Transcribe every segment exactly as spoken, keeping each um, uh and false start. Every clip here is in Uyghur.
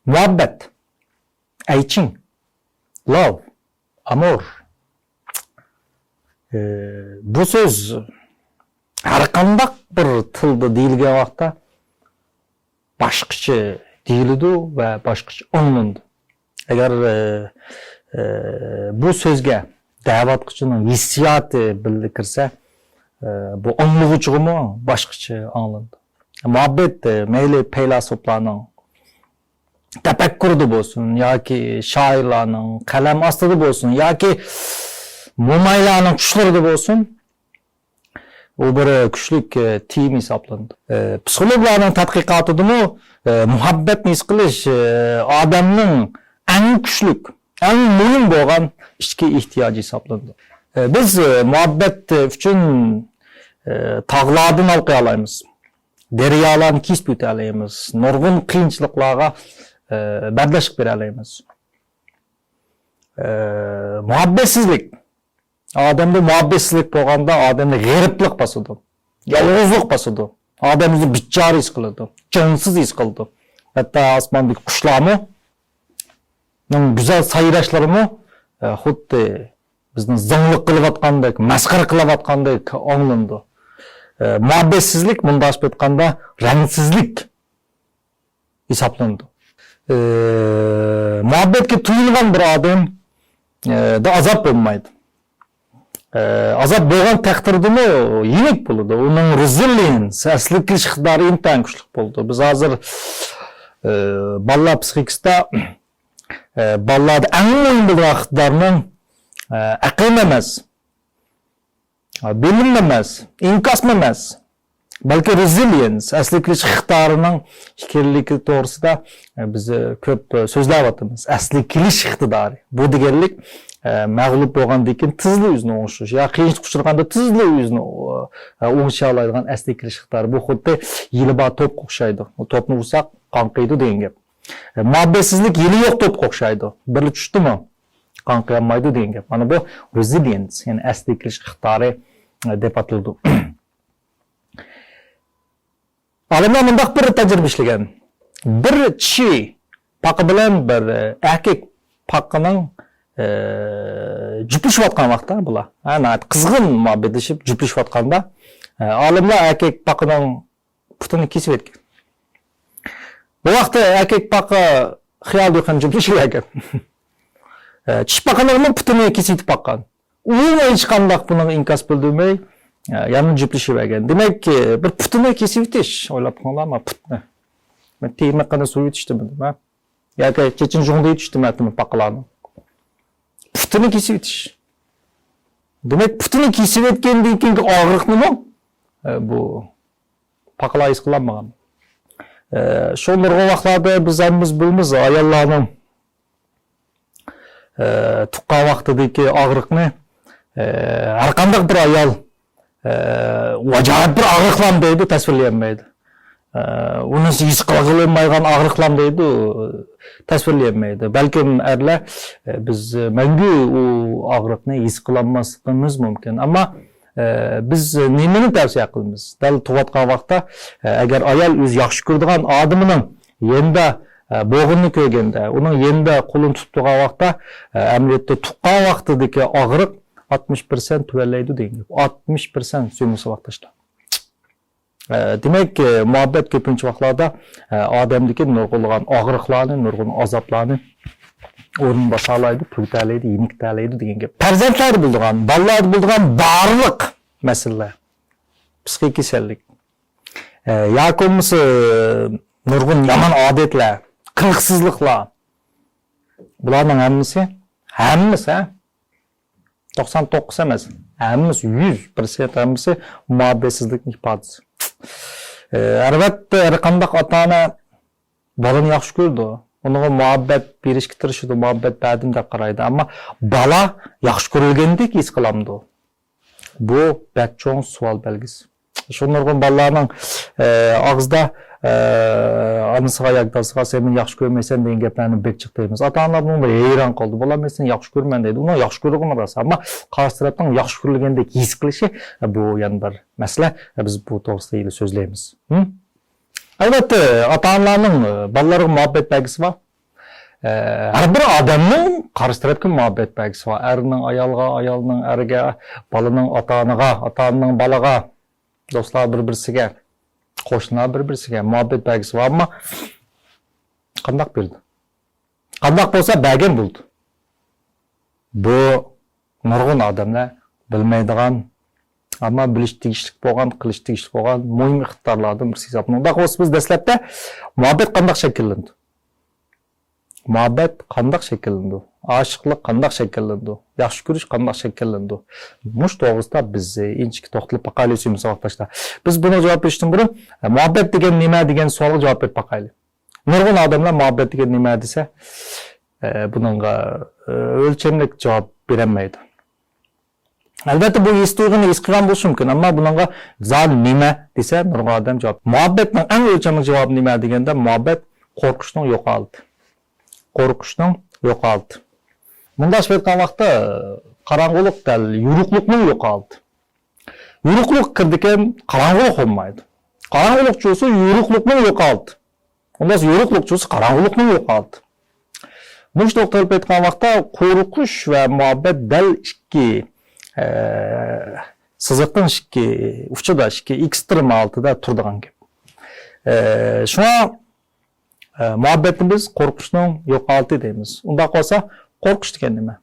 مۇھەببەت، ئەيچىڭ، love، ئامور. ئى، بۇ سۆز ھەر قانداق بىر تىلدا دېيىلگەن ۋاقىتتا باشقىچە دېيىلىدۇ ۋە باشقىچە ئاڭلىنىدۇ. ئەگەر، ئى، ئى، بۇ سۆزگە دەۋاتقۇچىنىڭ ھېسسىياتى بىللە كىرسە، ئى، بۇ ئاڭلىغۇچىغىمۇ باشقىچە ئاڭلىنىدۇ. مۇھەببەت، ئى، مەيلى پەيلاسوپلارنىڭ تەپەككۇرىدا بولسۇن ياكى شائىرلارنىڭ قەلەم ئاستىدا بولسۇن ياكى مومايلارنىڭ چۈشلىرىدە بولسۇن، ئۇ بىر كۈچلۈك، ئى، تېما ھېسابلىنىدۇ. ئى، پسىخولوگلارنىڭ تەتقىقاتىدىمۇ، ئى، مۇھەببەتنى ھېس قىلىش، ئى، ئادەمنىڭ ئەڭ كۈچلۈك، ئەڭ مۇھىم بولغان ئىچكى ئېھتىياجى ھېسابلىنىدۇ. ئى، بىز، ئى، مۇھەببەت ئۈچۈن، ئى، تاغلاردىن ھالقىيالايمىز. دەريالارنى كېسىپ ئۆتەلەيمىز. نۇرغۇن قىيىنچىلىقلارغا، ئى، بەرداشلىق بېرەلەيمىز. ئى، مۇھەببەتسىزلىك. ئادەمدە مۇھەببەتسىزلىك بولغاندا ئادەمنى غېرىبلىق باسىدۇ. يالغۇزلۇق باسىدۇ. ئادەم ئۆزىنى بىچارە ھېس قىلىدۇ. جانسىز ھېس قىلىدۇ. ھەتتا ئاسماندىكى قۇشلارمۇ، نىڭ گۈزەل سايراشلىرىمۇ، ئى، خۇددى بىزنى زاڭلىق قىلىۋاتقاندەك، مەسخىرە قىلىۋاتقاندەك ئاڭلىنىدۇ. ئى، مۇھەببەتسىزلىك مۇنداق ئېيتقاندا رەڭسىزلىك ھېسابلىنىدۇ. ئى، مۇھەببەتكە تويۇنغان بىر ئادەم، ئى، دا ئازاب بولمايدۇ. ئى، ئازاب بولغان تەقدىردىمۇ يېنىك بولىدۇ. ئۇنىڭ resilience، ئەسلىگە كېلىش ئىقتىدارى ئىنتايىن كۈچلۈك بولىدۇ. بىز ھازىر، ئى، بالىلار پسىخىكىسىدا، ئى، بالىلاردا ئەڭ مۇھىم بولغان ئىقتىدارنىڭ، ئى، ئەقىلمۇ ئەمەس، بىلىممۇ ئەمەس، ئىنكاسمۇ ئەمەس، بەلكى resilience، ئەسلىگە كېلىش ئىقتىدارىنىڭ ئىكەنلىكى توغرىسىدا، ئى، بىز، ئى، كۆپ، ئى، سۆزلەۋاتىمىز. ئەسلىگە كېلىش ئىقتىدارى. بۇ دېگەنلىك، ئى، مەغلۇپ بولغاندىن كېيىن تېزلا ئۆزىنى ئوڭشىشى يا قىيىنچىلىققا ئۇچرىغاندا تېزلا ئۆزىنى، ئى، ئوڭشىيالايدىغان ئەسلىگە كېلىش ئىقتىدارى. بۇ خۇددى يىلى بار توپقا ئوخشايدۇ. ئۇ توپنى ئۇرساق قان قىيىدۇ دېگەن گەپ. ئى، مۇھەببەتسىزلىك يىلى يوق توپقا ئوخشايدۇ. بىرلا چۈشتىمۇ قان قىيالمايدۇ دېگەن گەپ. مانا بۇ resilience، يەنى ئەسلىگە كېلىش ئىقتىدارى، ئى، دەپ ئاتىلىدۇ. ئالىملار مۇنداق بىر تەجرىبە ئىشلىگەن. بىر چىشى پاقا بىلەن بىر، ئى، ئەركەك پاقىنىڭ، ئى، جۈپلىشىۋاتقان ۋاقتىدا بۇلار، ھە، ناھايىتى قىزغىن مۇھەببەتلىشىپ جۈپلىشىۋاتقاندا، ئى، ئالىملار ئەركەك پاقىنىڭ پۇتىنى كېسىۋەتكەن. بۇ ۋاقىتتا ئەركەك پاقا خىيالىدا يوق جۈپلىشىۋەرگەن. ئى، چىشى پاقىنىڭمۇ پۇتىنى كېسىۋېتىپ باققان. ئۇمۇ ھېچقانداق بۇنىڭغا ئىنكاس بىلدۈرمەي، ئە، يەنە جۈپلىشىۋەرگەن. دېمەك، بىر پۇتىنى كېسىۋېتىش، ئويلاپ بېقىڭلار، ما پۇتنى. مەن تېمىقىنى سويۇۋېتىشتىمۇ دېمە. ياكى چېچىنى جۇڭدىۋېتىشتىمۇ ئەتىمە پاقىلارنىڭ. پۇتىنى كېسىۋېتىش. دېمەك، پۇتىنى كېسىۋەتكەندىن كېيىنكى ئاغرىقنىمۇ، ئە، بۇ پاقىلار ھېس قىلالمىغان. ئە، شۇ نۇرغۇن ۋاقىتلاردا بىز ھەممىمىز بىلىمىز، ئاياللارنىڭ ئى، تۇغقان ۋاقتىدىكى ئاغرىقنى، ئى، ھەر قانداق بىر ئايال، ئى، ئاجايىپ بىر ئاغرىقلام دەيدۇ، تەسۋىرلىيەلمەيدۇ. ئى، ئۇنى ھېس قىلغىلى بولمايدىغان ئاغرىقلام دەيدۇ، تەسۋىرلىيەلمەيدۇ. بەلكىم ئەرلەر، ئى، بىز مەڭگۈ ئۇ ئاغرىقنى ھېس قىلالماسلىقىمىز مۇمكىن. ئەمما ئى، بىز نېمىنى تەۋسىيە قىلىمىز؟ دەل تۇغۇۋاتقان ۋاقىتتا، ئى، ئەگەر ئايال ئۆزى ياخشى كۆرىدىغان ئادىمىنىڭ يېنىدا، ئى، بولغىنىنى كۆرگەندە، ئۇنىڭ يېنىدا قولىنى تۇتۇپ تۇرغان ۋاقىتتا، ئى، ئەمەلىيەتتە تۇغقان ۋاقتىدىكى ئاغرىق ئاتمىش پىرسەنت تۆۋەنلەيدۇ دېگەن گەپ. ئاتمىش پىرسەنت سۆيمىسە ۋاقىتداشلار. ئە، دېمەك، ئە، مۇھەببەت كۆپىنچە ۋاقىتلاردا، ئە، ئادەمدىكى نۇرغۇنلىغان ئاغرىقلارنى، نۇرغۇن ئازابلارنى ئورنىنى باسالايدۇ، تۈگىتەلەيدۇ، يېنىكتەلەيدۇ دېگەن گەپ. پەرزەنتلەردە بولىدىغان، بالىلاردا بولىدىغان بارلىق مەسىلىلەر، پسىخىكا كېسەللىك، ئە، ياكى بولمىسا نۇرغۇن يامان ئادەتلەر، قىلىقسىزلىقلار، بۇلارنىڭ ھەممىسى، ھەممىسى، ھە؟ توقسان توققۇز ئەمەس، ھەممىسى، يۈز پىرسەنت ھەممىسى مۇھەببەتسىزلىكنىڭ ئىپادىسى. ئە، ئەلۋەتتە، ھەر قانداق ئاتا-ئانا بالىنى ياخشى كۆرىدۇ. ئۇنىڭغا مۇھەببەت بېرىشكە تىرىشىدۇ، مۇھەببەت بەردىم دەپ قارايدۇ. ئەمما بالا ياخشى كۆرۈلگەندەك ھېس قىلامدۇ؟ بۇ بەك چوڭ سوئال بەلگىسى. شۇ نۇرغۇن بالىلارنىڭ، ئە، ئاغزىدا، ئە، ئانىسىغا ياكى دادىسىغا «سەن مېنى ياخشى كۆرمەيسەن» دېگەن گەپلەرنى بەك جىق دەيمىز. ئاتا-ئانىلار بۇنىڭغا ھەيران قالىدۇ. «بالام، مەن سېنى ياخشى كۆرىمەن» دەيدۇ. ئۇنىڭ ياخشى كۆرىدىغىنى راست. ئەمما قارشى تەرەپنىڭ ياخشى كۆرۈلگەندەك ھېس قىلىشى، بۇ يەنە بىر مەسىلە. بىز بۇ توغرىسىدا ھېلى سۆزلەيمىز. ھىم؟ ئەلۋەتتە، ئاتا-ئانىلارنىڭ، ئە، بالىلارغا مۇھەببەت بەلگىسى بار. ئە، ھەر بىر ئادەمنىڭ قارشى تەرەپكە مۇھەببەت بەلگىسى بار. ئەرنىڭ ئايالغا، ئايالنىڭ ئەرگە، بالىنىڭ ئاتا-ئانىغا، ئاتا-ئانىنىڭ بالىغا، دوستلار بىر-بىرسىگە، قوشنىلار بىر-بىرسىگە مۇھەببەت بەلگىسى بار. ئەمما قانداق بېرىدۇ؟ قانداق بولسا بەرگەن بولىدۇ. بۇ نۇرغۇن ئادەملەر بىلمەيدىغان، ئەمما بىلىش تېگىشلىك بولغان، قىلىش تېگىشلىك بولغان مۇھىم ئىقتىدارلاردىن بىرسى ھېسابلىنىدۇ. ئۇنداق بولسا بىز دەسلەپتە مۇھەببەت قانداق شەكىللىنىدۇ؟ مۇھەببەت قانداق شەكىللىنىدۇ؟ ئاشىقلىق قانداق شەكىللىنىدۇ؟ ياخشى كۆرۈش قانداق شەكىللىنىدۇ؟ مۇشۇ توغرىسىدا بىز ئىنچىكە توختىلىپ باقايلى سۆيۈملۈك ساۋاقداشلار. بىز بۇنىڭغا جاۋاب بېرىشتىن بۇرۇن، مۇھەببەت دېگەن نېمە دېگەن سوئالغا جاۋاب بېرىپ باقايلى. نۇرغۇن ئادەملەر مۇھەببەت دېگەن نېمە دېسە، ئە، بۇنىڭغا، ئە، ئۆلچەملىك جاۋاب بېرەلمەيدۇ. ئەلۋەتتە، بۇ ھېس تۇيغۇنى ھېس قىلغان بولۇشى مۇمكىن، ئەمما بۇنىڭغا زادى نېمە دېسە، نۇرغۇن ئادەم جاۋاب. مۇھەببەتنىڭ ئەڭ ئۆلچەملىك جاۋابى نېمە دېگەندە، مۇھەببەت قورقۇشنىڭ يوق ھالىتى. قورقۇشنىڭ يوق ھالىتى. مۇنداق ئېيتقان ۋاقىتتا، قاراڭغۇلۇق دەل يورۇقلۇقنىڭ يوق ھالىتى. يورۇقلۇق كىرىدىكەن، قاراڭغۇلۇق بولمايدۇ. قاراڭغۇلۇق چۈشسە يورۇقلۇقنىڭ يوق ھالىتى. ئۇنداق يورۇقلۇق چۈشسە قاراڭغۇلۇقنىڭ يوق ھالىتى. مۇشۇ نۇقتىدا ئېيتقان ۋاقىتتا قورقۇش ۋە مۇھەببەت دەل ئىككى، ئە، سىزىقنىڭ ئىككى ئۇچىدا، ئىككى ئېكسترېم ھالىتىدە تۇرىدىغان گەپ. ئە، شۇڭا، ئە، مۇھەببەتنى بىز قورقۇشنىڭ يوق ھالىتى دەيمىز. ئۇنداق بولسا قورقۇش دېگەن نېمە؟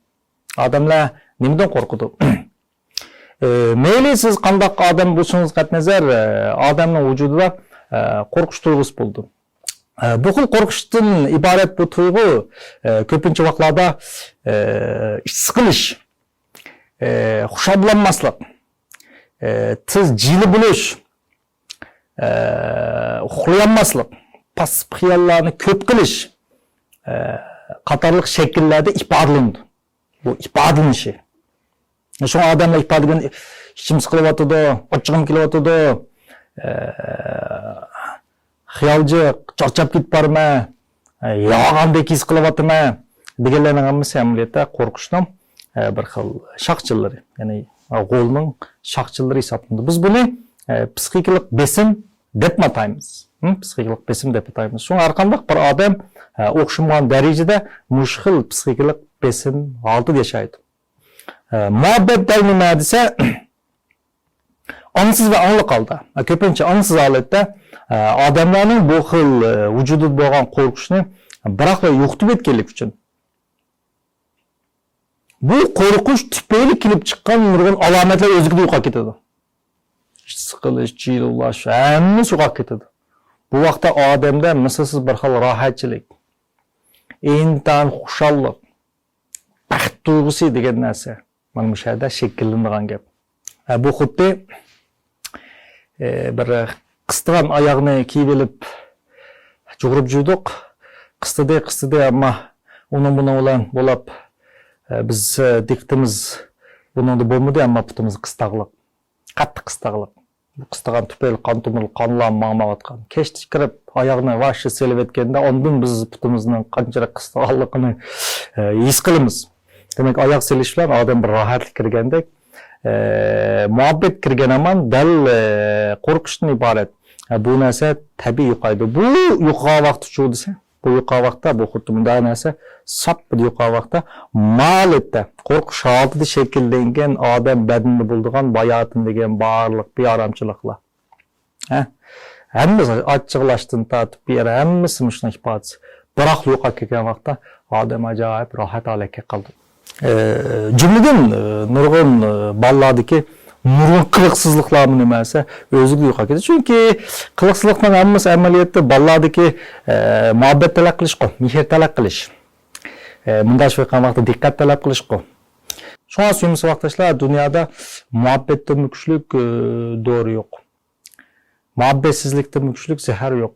ئادەملەر نېمىدىن قورقىدۇ؟ ئى، مەيلى سىز قانداق ئادەم بولۇشىڭىزغا قەتئىينەزەر، ئى، ئادەمنىڭ ۋۇجۇدىدا، ئى، قورقۇش تۇيغۇسى بولىدۇ. ئى، بۇ خىل قورقۇشتىن ئىبارەت بۇ تۇيغۇ، ئى، كۆپىنچە ۋاقىتلاردا، ئى، ئىچ سىقىلىش، ئى، خۇشاللانماسلىق، ئى، تېز جىلە بولۇش، ئى، ئۇخلىيالماسلىق، پاسسىپ خىياللارنى كۆپ قىلىش، ئى، قاتارلىق شەكىللەردە ئىپادىلىنىدۇ. بۇ ئىپادىلىنىشى. شۇڭا ئادەملەر ئىپادىلىگەن، ئىچىم سىقىلىۋاتىدۇ، ئاچچىقىم كېلىۋاتىدۇ، ئە، خىيالچى، چارچاپ كېتىپ بارىمەن، ئە، ياغاندەك ھېس قىلىۋاتىمەن دېگەنلەرنىڭ ھەممىسى ئەمەلىيەتتە قورقۇشنىڭ، ئە، بىر خىل شاخچىلىرى، يەنى غولنىڭ شاخچىلىرى ھېسابلىنىدۇ. بىز بۇنى، ئە، پسىخىكىلىق بېسىم دەپمۇ ئاتايمىز. ھە، پسىخىكىلىق بېسىم دەپ ئاتايمىز. شۇڭا ھەرقانداق بىر ئادەم، ئە، ئوخشىمىغان دەرىجىدە مۇشۇ خىل پسىخىكىلىق بېسىم ھالىتىدە ياشايدۇ. ئە، مۇھەببەت دەل نېمە دېسە، ئاڭسىز ۋە ئاڭلىق ھالدا، ئە، كۆپىنچە ئاڭسىز ھالەتتە، ئە، ئادەملەرنىڭ بۇ خىل، ئە، ۋۇجۇدىدا بولغان قورقۇشنى بىراقلا يوقىتىپ ئۆتكەنلىكى ئۈچۈن، بۇ قورقۇش تۈپەيلى كېلىپ چىققان نۇرغۇن ئالامەتلەر ئۆزلۈكىدىن يوقاپ كېتىدۇ. ئىچ سىقىلىش، جىلۋىلاش، ھەممىسى يوقاپ كېتىدۇ. بۇ ۋاقىتتا ئادەمدە مىسلىسىز بىر خىل راھەتچىلىك، ئىنتايىن خۇشاللىق، بەخت تۇيغۇسى دېگەن نەرسە مانا مۇشۇ يەردە شەكىللىنىدىغان گەپ. ئە، بۇ خۇددى، ئە، بىر قىستىغان ئاياغنى كىيىۋېلىپ جۇغۇرۇپ جۈدۇق. قىستىدى، قىستىدى، ئەمما ئۇنىڭ بۇنىڭ بىلەن بولاپ، ئە، بىز، ئە، دىققىتىمىز بۇنىڭدا بولمىدى، ئەمما پۇتىمىز قىستاقلىق. قاتتىق قىستاقلىق. بۇ قىستىغان تۈپەيلى قان تومۇرلۇق قانلار ماڭمايۋاتقان. كەچتە كىرىپ ئاياغنى ۋاھشىي سېلىۋەتكەندە، ئاندىن بىز پۇتىمىزنىڭ قانچىلىك قىستىغانلىقىنى، ئە، ھېس قىلىمىز. دېمەك، ئاياغ سېلىش بىلەن ئادەم بىر راھەتلىك كىرگەندەك، ئە، مۇھەببەت كىرگەن ھامان دەل، ئە، قورقۇشتىن ئىبارەت. ئە، بۇ نەرسە تەبىئىي يوقايدۇ. بۇ يوقىغان ۋاقتىچۇ دېسە، بۇ يوقىغان ۋاقىتتا، بۇ خۇددى مۇنداق نەرسە، ساپپىدە يوقىغان ۋاقىتتا، مالىتتا قورقۇش ھالىتىدە شەكىللەنگەن ئادەم بەدىنىدە بولىدىغان باياتىن دېگەن بارلىق بىئارامچىلىقلار. ھە؟ ھەممىسى ئاچچىقلاشتىن تارتىپ بىر ھەممىسى مۇشۇنىڭ ئىپادىسى. بىراقلا يوقاپ كەتكەن ۋاقىتتا ئادەم ئاجايىپ راھەت ھالەتكە قالىدۇ. ئە، جۈملىدىن، ئە، نۇرغۇن، ئە، بالىلاردىكى نۇرغۇن قىلىقسىزلىقلارمۇ نېمە دېسە ئۆزلۈكىدىن يوقاپ كېتىدۇ. چۈنكى قىلىقسىزلىقنىڭ ھەممىسى ئەمەلىيەتتە بالىلاردىكى، ئە، مۇھەببەت تەلەپ قىلىشقۇ، مېھىر تەلەپ قىلىش. ئە، مۇنداق ئېيتقان ۋاقىتتا دىققەت تەلەپ قىلىشقۇ. شۇڭا سۆيۈملۈك ساۋاقداشلار، دۇنيادا مۇھەببەتتىنمۇ كۈچلۈك، ئە، دورا يوق. مۇھەببەتسىزلىكتىنمۇ كۈچلۈك زەھەر يوق.